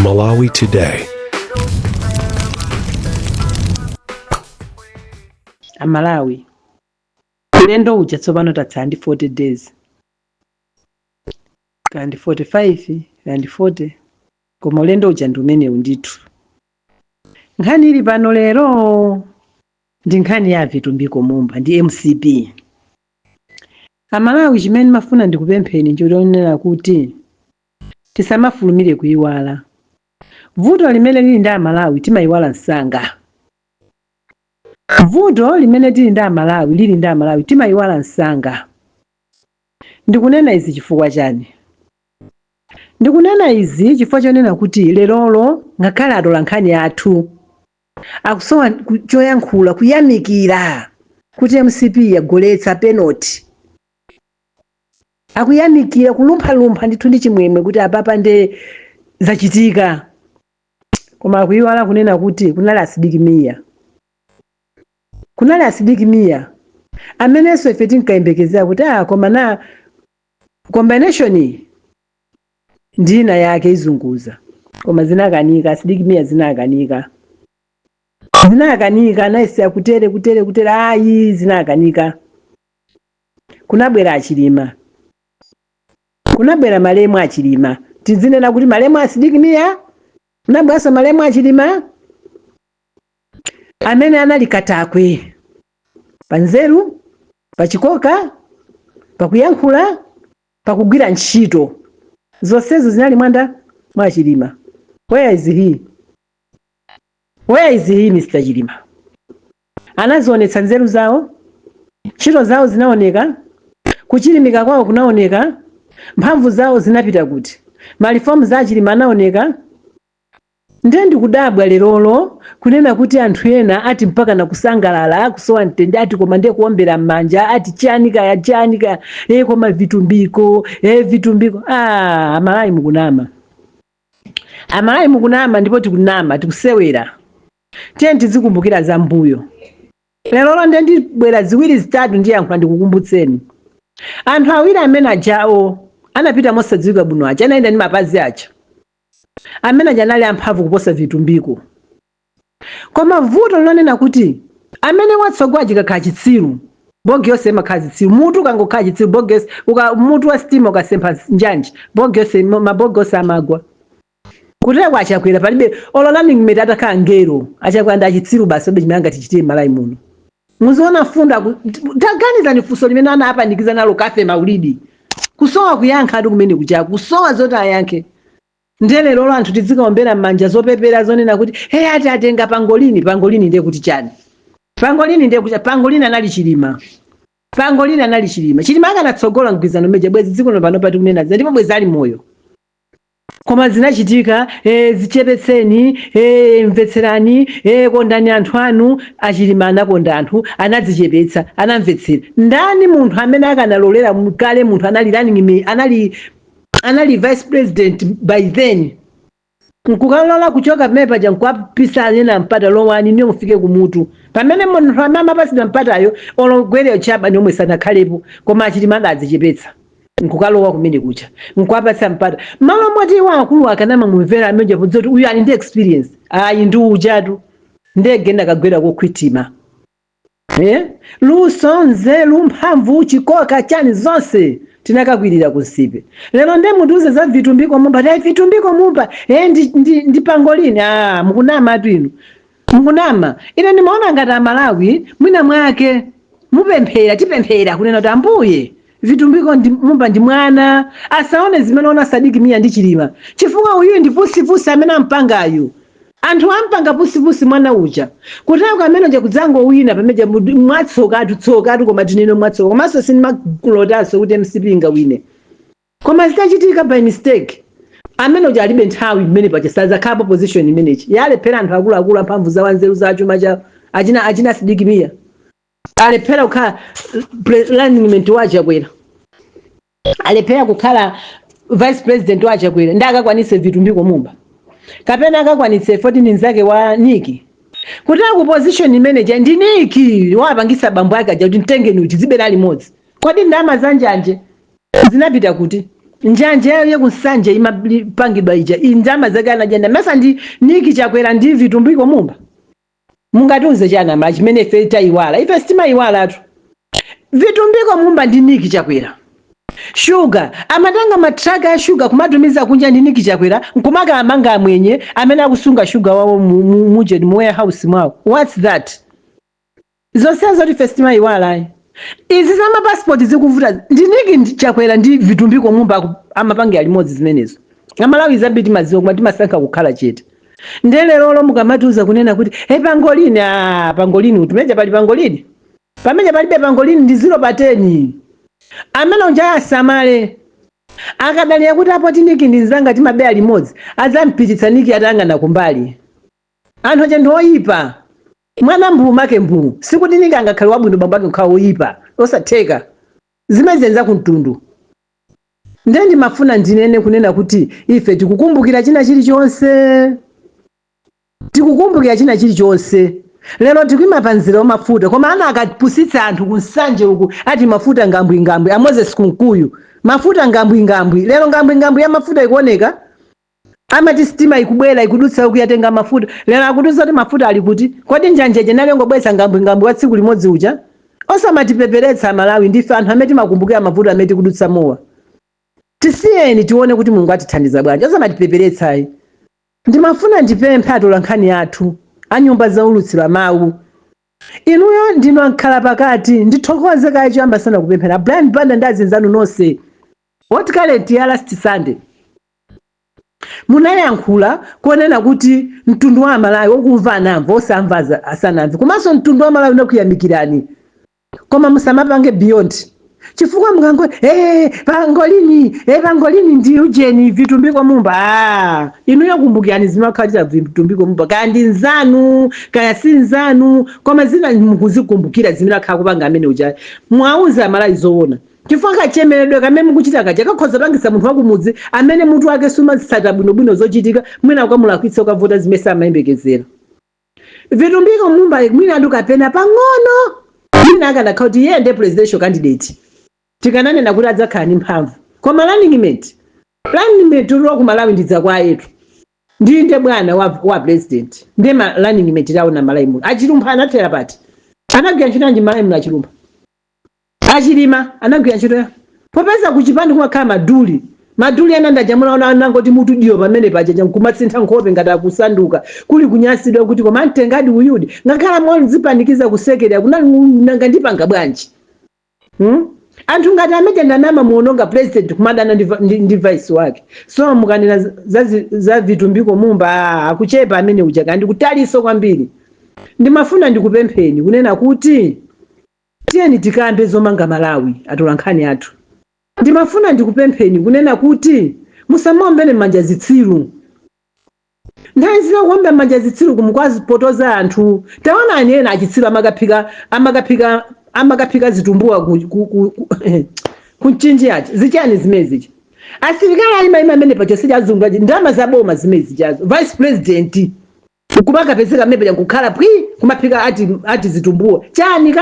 Malawi Today. Amalawi, ulendo uja tsopano tatsala ndi 40 days, kaya ndi 45, kaya ndi 40, koma ulendo uja ndi umenewu ndithu. Nkhani ili pano lero ndi nkhani ya Vitumbiko Mumba ndi MCP. Amalawi, chimene ndimafuna ndikupempheni nchonena kuti tisamafulumire kuyiwala. Vuto limene lili ndi Amalawi, timayiwala msanga. Vuto limene tili ndi Amalawi, lili ndi Amalawi, timayiwala msanga. Ndikunena izi chifukwa chani? Ndikunena izi chifukwa chonena kuti lerolo ngakhale atola nkhani athu akusowa choyankhula, kuyamikira kuti MCP yagoletsa penalty, akuyamikira, kulumphalumpha ndithu ndi chimwemwe kuti apapa nde zachitika, koma akuyiwala kunena kuti kunali a Sidik Mia, kunali a Sidik Mia amenenso ife tinkayembekezera kuti ah, koma na combination iyi ndina yake izunguza, koma zinakanika. A Sidik Mia zinakanika, zinakanika. Anayesera kutere, kutere, kutere, ayi, zinakanika. Kunabwera a Chilima, kunabwera malemu a Chilima. Tizinena kuti malemu a Sidik Mia, kunabweranso malemu a Chilima amene anali katakwe pa nzeru, pachikoka, pakuyankhula, pakugwira ntchito, zonsezo zinali mwanda mwa Chilima. Where is he? Where is he, Mr Chilima? Anazionetsa nzeru zawo, ntchito zawo zinaoneka, kuchilimika kwawo kunaoneka, mphamvu zawo zinapita kuti? Ma reforms a Chilima anaoneka. Ndiye ndikudabwa lerolo kunena kuti anthu ena ati mpaka nakusangalala, kusowa mtende, ati koma ndiye kuombera m'manja, ati chani kaya chani kaya, koma Vitumbiko, Vitumbiko. Ah, Amalawi mukunama, Amalawi mukunama, ndipo tikunama, tikusewera. Tiye tizikumbukira za mbuyo. Lerolo ndiye ndibwera ziwiri zitatu ndiyankhula, ndikukumbutseni anthu awiri amene ajawo anapita mosadziwika bwino aja, anayenda ndi mapazi aja, amene aja anali amphamvu kuposa Vitumbiko. Koma vuto lonena kuti amene watsogola chikakhala chitsiru, bogi yonse imakhala zitsiru. Mutu ukangokhala chitsiru, bogi yonse mutu wa sitima ukasempha njanji, bogi yonse, mabogi onse amagwa. Kutera kwa Achakwera, palibe olo running mate atakhala ngero, Achakwera ndi achitsiru basi. Obe chimene angatichitire Malawi muno. Muziona fundo, taganizani funso limene anapanikiza nalo Kafe Maulidi, kusowa kuyankha ati kumene kucha, kusowa zoti ayankhe. Ndiye lero anthu tizikaombera m'manja zopepera zonena kuti hey, ati atenga pangolini. Pangolini ndiye kuti chani? Pangolini ndiye kuti pangolini anali Chilima, pangolini anali Chilima. Chilima akanatsogola mgwirizano meja, bwezi dziko lino pano pati kunena ndipo bwezi ali moyo. Koma zinachitika, zichepetseni, mvetserani, kondani anthu anu. Achilima anakonda anthu, anadzichepetsa, anamvetsera. Ndani munthu amene akanalolera kale munthu anali running mate, anali vice president by then, nkukalola kuchoka pamene paja nkuwapisa ena mpata, lowani niyo mufike kumutu, pamene munthu amene amapasidwa mpatayo ologwereyo chaba nomwe sanakhalepo? Koma Achilima adadzichepetsa nkukalowa kumene kucha, nkuwapatsa mpata, malo moti iwo akulu akanamamumvera amene podziwa kuti uyu ali ndi experience. Ayi, ndi ujatu ndege ndakagwera kokhwitima, eh? Luso, nzeru, mphamvu, chikoka, chani, zonse tinakakwirira kunsipe. Lero nde mutiuze za Vitumbiko Mumba, ti Vitumbiko Mumba ndi pangolini. Ah, mukunama atu inu, mukunama. Ine ndimaona ngati Amalawi mwina mwake mupemphera, tipemphera kunena kuti Ambuye, Vitumbiko ndi Mumba ndi mwana, asaone zimene ona Sidik Mia ndi Chilima, chifukwa uyu ndi pusipusi amene ampangayu. Anthu ampanga pusipusi mwana uja kutako amene uja kudzangowina pamene mwatsokatu, tsokatu, koma tinene mwatsoka. Komanso sindimakulotanso kuti MCP ingawine, koma zitachitika by mistake, amene uja alibe nthawi mmene paja sazakhalapo position imenechi. Yalephera anthu akuluakulu amphamvu zawo, anzeru za chuma cha achina Sidik Mia, alephera kukhala running mate wa Chakwera, alephera kukhala vice president wa Chakwera, ndi akakwanise Vitumbiko Mumba kapena akakwanitse 14 nzake wa Niki kuti aku position imeneja ndi Niki wapangisa bambo ake aja kuti mtengeni uti zibera limodzi. Kodi ndalama zanjanje zinapita kuti? Njanje yayo kuNsanje imapangidwa ija, ndalama zake anajenda mesa ndi Niki Chakwera ndi Vitumbiko Mumba. Mungatiuze chani amala chimene ife tayiwala? Ife sitimayiwalatu. Vitumbiko Mumba ndi Niki Chakwera, shuga amatanga matraka a shuga kumatumiza kunja ndi Niki Chakwera, nkumaka amanga amwenye amene akusunga shuga wawo muje mu warehouse mwawo. What's that? Zonsezo ife sitimayiwala. Izi za mapasipoti zikuvuta ndi Niki Chakwera ndi Vitumbiko Mumba amapangira limodzi zimenezo. Amalawi, zambiri timaziwa koma timasankha kukhala chete. Ndelero mukamatiuza kunena kuti he, pangolini, ah, pangolini utumeja pali pangolini pamene palibe pangolini ndi 0 pa 10. Amene unja asamale, akadalira kuti apo Niki ndi nzanga, timabeya limodzi, adzampititsa Niki atangana kumbali. Anthu aja ndi oyipa. Mwana mbuu make mbuu. Sikuti Niki angakhale wabwino, bambo ake kukhala oyipa, osatheka. Zimezenza kumtundu. Ndiye ndimafuna ndinene kunena kuti ife tikukumbukira china chilichonse, tikukumbukira china chilichonse. Lero tikuima pa mzere wa mafuta, koma ana akapusitsa anthu kuNsanje uku ati mafuta ngambwingambwi. A Moses Kunkuyu, mafuta ngambwingambwi. Lero ngambwingambwi ya mafuta ikuoneka. Amati sitima ikubwera, ikudutsa uku, yatenga mafuta. Lero akutiuza kuti mafuta ali kuti? Kodi njanjeje nali yongobweretsa ngambwingambwi wa tsiku limodzi uja? Osamatipeperetsa Malawi, ndife anthu amene timakumbukira mavuto amene tikudutsa mowa. Tisiyeni tione kuti Mulungu atithandiza bwanji, osamatipeperetsayi. Ndimafuna ndipemphe atola nkhani athu a nyumba zaulutsira mawu, inuyo ndinu ankhala pakati. Ndithokoze kaye choyamba sana kupemphera Brian Banda ndi azinzanu nonse. Hot Current ya last Sunday munayankhula konena kuti mtundu wa Amalawi okumva anamva, osamva asanamve. Komanso mtundu wa Malawi unakuyamikirani, koma musamapange beyond, chifukwa mukango hey, pangolini, hey, pangolini ndi ujeni Vitumbiko Mumba. Ah, inuyo kumbukirani zimakhalira Vitumbiko Mumba, kaya ndi nzanu kaya si nzanu, koma zina mukuzikumbukira zimene akhala kupanga amene uja. Mwauza Amalawi zoona, chifukwa kachemeredwe kamene mukuchita kaja kakhoza pangisa munthu wakumudzi amene mutu wake sumatsata bwinobwino zochitika, mwina ukamulakwitsa, ukavota zimene samayembekezera. Vitumbiko Mumba mwina adu kapena pang'ono, mwina akanakhala kuti iye ndiye presidential candidate, tikananena kuti adzakhala ndi mphamvu. Koma running mate uliwa ku Malawi ndidza kwa yetu ndinde bwana wa president, ndiye ma running mate taona Malawi muno. Achilumpha anathera pati? Anagwira ntchito yanji Malawi muno Achilumpha? Achilima anagwira ntchito ya popeza kuchipani kumakhala maduli maduli ena ndajamula ona anangoti mutu diyo pamene paja nkumatsintha nkhope ngati akusanduka kuli kunyasidwa kuti koma mtengadi uyudi ngakhala mozipanikiza kusekerera kunali nanga ndipanga bwanji, Anthu ngati amene ndanama muononga president kumadana ndi vice wake. So mukanena za Vitumbiko Mumba, ah, akuchepa amene uja kandi kutaliso kwambiri. Ndimafuna ndikupempheni kunena kuti tiyeni tikambe zomanga Malawi, atola nkhani athu. Ndimafuna ndikupempheni kunena kuti musamaombere m'manja zitsiru. Nthawi zina kuomba m'manja zitsiru kumukwazipotoza anthu. Taonani ena achitsiru amakaphika zitumbuwa ku Mchinji aja. Zichani zimene zicha? Asilikali ayimayima amene pacho sijazungu aja, ndalama zaboma zimene zichazo. Vice president kumakapezeka amene paja nkukhala pwi kumaphika ati zitumbuwa chani?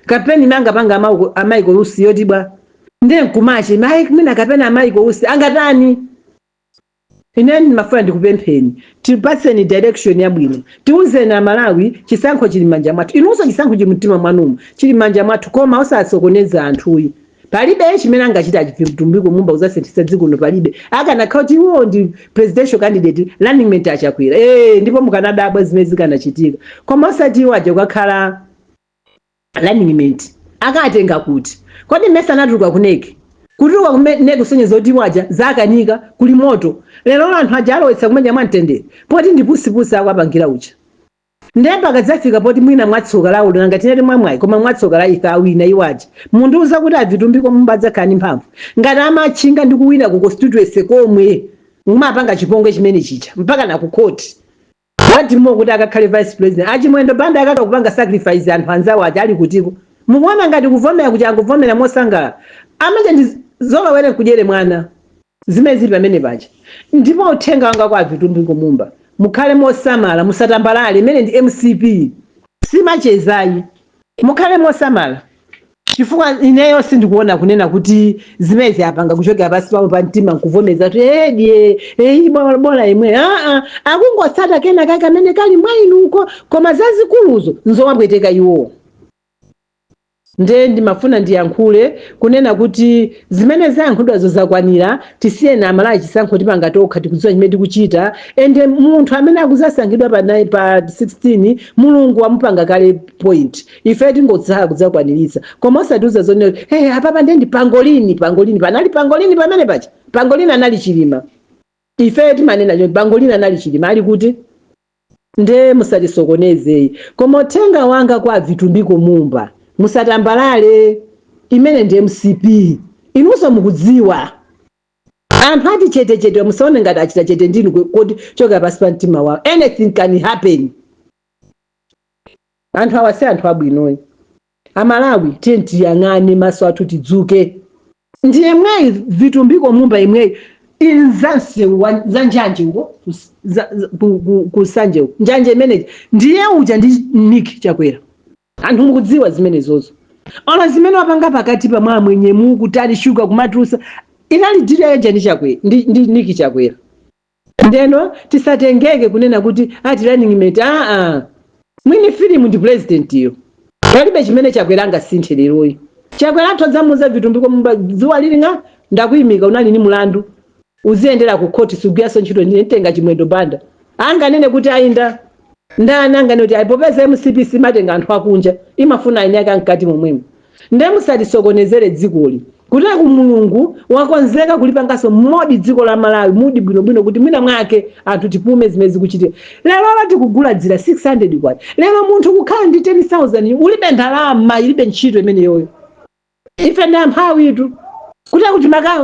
Kampeni manga panga amaiko usi yoti bwa ndiye nkumache mayi mwina kapena amaiko usi angatani? Ine ndimafuna ndikupempheni, tipatseni direction yabwino, tiuzeni Amalawi. Chisankho chili m'manja mwathu, inunso chisankho chili mtima mwanumo, chili m'manja mwathu, koma osasokoneza anthuyi. Palibe chimene angachita Vitumbiko Mumba kuzasinthitsa dziko lino, palibe. Akanakhala kuti iwo ndi presidential candidate, running mate Achakwera, ndipo mukanadabwa zimene zikanachitika. Koma osati iwo aja kukakhala running mate. Akatenga kuti? Kodi mmese anatuluka ku NEC? Kutuluka ku NEC kusonyeza kuti iwo aja zakanika, kuli moto. Lero anthu aja alowetsa kumene mwamtendere, poti ndi pusipusi akuapangira uja. Ndiye pakadzafika poti mwina mwatsoka lawo, nanga tinati mwamwayi, koma mwatsoka la ife awina iwo aja, mundiuza kuti aVitumbiko Mumba adzakhala ndi mphamvu ngati amatchinga ndi kuwina ku constituency komwe mumapanga chipongwe chimene chicha mpaka na ku court? Watimo kuti akakhale vice president? Achimwendo Banda akaka kupanga sacrifice anthu anzawo aja ali kutiko? Mukuona ngati kuvomera kuti anguvomera mosangalala? Amaja ndi zolowere nkudyere mwana zimene zili pamene paja. Ndipo uthenga wanga kwa Vitumbiko Mumba, mukhale mosamala, musatambalale. Imene ndi MCP, simachezayi. Mukhale mosamala. Chifukwa ineyo sindikuona kunena kuti zimene apanga kuchokera pasi pawo pa mtima nkuvomeza kuti edye eyi bola imwe. Aa, akungotsata kena kake kamene kali mwa inuko, koma zazikuluzo nzowapweteka iwowo. Nde ndimafuna ndiyankhule kunena kuti zimene zayankhulidwazo zakwanira. Tisiyeni Amalawi, chisankho tipanga tokha, tikudziwa chimene tikuchita. Ende munthu amene akuzasankhidwa pa 16, Mulungu wamupanga kale point, ife tingotsala kudzakwaniritsa. Koma osatiuza zonena, "Hey, apapa nde ndi pangolini." Pangolini panali pangolini pamene pacha, pangolini anali Chilima. Ife timanena choti pangolini anali Chilima, ali kuti? Nde musatisokoneze. Koma uthenga wanga kwa Vitumbiko Mumba, musatambalale, imene ndi MCP, inunso mukudziwa. Anthu ati chetechete, musaone ngati achita chete ndinu kuti choka pasi pa mtima wawo. Anything can happen. Anthu awa si anthu abwinoyi. Amalawi, tiye tiyang'ane, maso athu tidzuke. Ndiye mweyi Vitumbiko Mumba imweyi ili za msewu za njanje uko ku Sanje uko, njanje imeneji ndiye uja ndi Nick Chakwera. Anthu mukudziwa zimenezozo. Ona zimene wapanga pakati pa mwamwenyemu kutali shuga kumatulusa, inali deal yaja ndi Chakwera, ndi Nick Chakwera. Ndeno tisatengeke kunena kuti ati running mate. Aa, mwini filimu ndi president iyo. Palibe chimene Chakwera angasinthe leroyi. Chakwera athodzamuza Vitumbiko Mumba, "Dzuwa lili ng'a, ndakuyimika, unali ni mulandu, uziyendera ku khoti, sugwiranso ntchito, nditenga Chimwendo Banda." Anganene kuti ayinda ndani? Anganene kuti ayi, popeza MCP simatenga anthu akunja, imafuna aini ake mkati momwemo. Nde musatisokonezere dzikoli. Kutera ku Mulungu wakonzeka kulipanganso modi dziko la Malawi mudi bwinobwino, kuti mwina mwake anthu tipume zimene zikuchitika lero. Lati kugula dzira 600 kwacha lero, munthu kukhala ndi 10,000 ulibe ndalama, ilibe ntchito imeneyoyo. Ife ndi amphawitu, kuti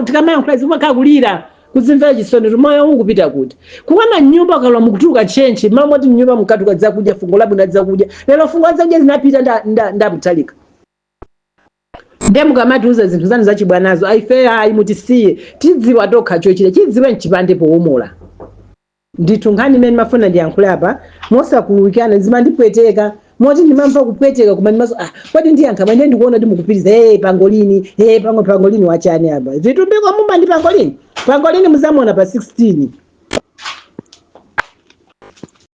tikamayankhula zikumakhala kulira, kuzimvera chisoni kuti moyo uwu kupita kuti. Kuona nyumba ukalowa mukutuluka ntchentche, malo moti mnyumba mukatuka zakudya, fungo labwino la zakudya, lero fungo la zakudya zinapita ndamtalika. Nde mukamatiuza zinthu zanu zachibwanazo, aife ayi, mutisiye, tidziwa tokha chochita, chidziwe mchipande powomola. Ndithu nkhani imene mafuna ndiyankhule apa mosakhululukirana, zimandipweteka moti ndimamva kupweteka, koma ndimaso, ah, kodi ndiyankha bwanji? Ndikuona ndi mukupitiriza, "Hey, pangolini, hey, pangolini wachani?" Apa Vitumbiko Mumba ndi pangolini. Pangolini muzamuona pa 16.